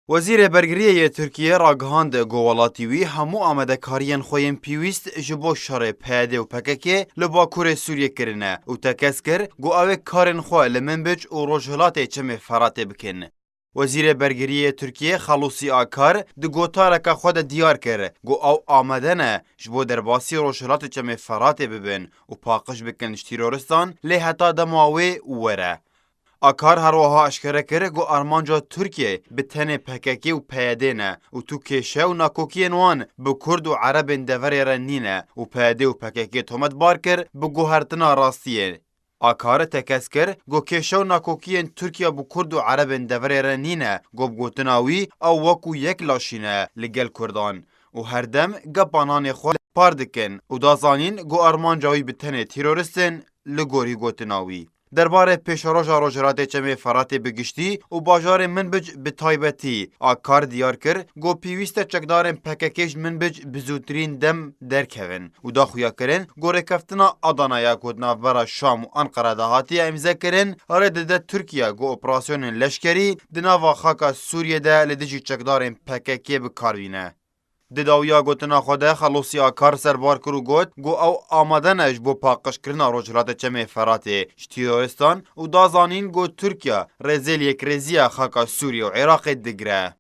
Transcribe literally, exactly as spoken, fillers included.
Wezîrê Bergiriyê yê Tirkiyê ragihand ku welatî wî hemû amadekariyên xwe yên pêwîst ji bo şerê P Y D û P K K li Bakurê Sûriyê kirine û tekez kir ku ew ê karên xwe li Minbic û Rojhilatê Çemê Feratê bikin. Wezîrê Bergiriyê Tirkiyê Xelûsî Akar di gotareke xwe de diyar kir ku ew amade ne ji bo derbasî Rojhilatê Çemê Feratê bibin û paqij bikin ji terorîstan, lê heta dema wê were. Akar her wiha eşkere kir ku armanca Tirkiyê bi tenê P K K û P Y D ne û tu kêşe û nakokiyên wan bi Kurd û Erebên deverê re nîne û P Y D û P K K tometbar kir bi guhertina rastiyê. Akar tekez kir ku kêşe û nakokiyên Tirkiye bi Kurd û Erebên deverê re nîne, ku bi gotina wî ew wekû yek laşî ne li gel Kurdan û her dem gepa nanê xwe par dikin û da zanîn ku armanca wî bi tenê terorîst in, li gorî gotina wî. Derbarê pêşeroja Rojhilatê Çemê Feratê bi giştî û bajarê Minbic bi taybetî, Akar diyar kir ku pêwîst e çekdarên P K K ji Minbic bi zûtirîn dem derkevin û da xuyakirin ku rêkeftina Adanaya ku di navbera Şam û Anqara de hatiye îmzekirin, rê dide Tirkiye ku operasyonên leşkerî di nava xaka Sûriyê de li dijî çekdarên P K K bi kar bîne. Di dawiya gotina xwe de Xelûsî Akar serbar kir û got ku ew amade ne ji bo paqijkirina Rojhilata Çemê Feratê ji terorîstan û da zanîn ku Tirkiye rêzê li yekrêziya xaka Sûriye û Iraqê digire.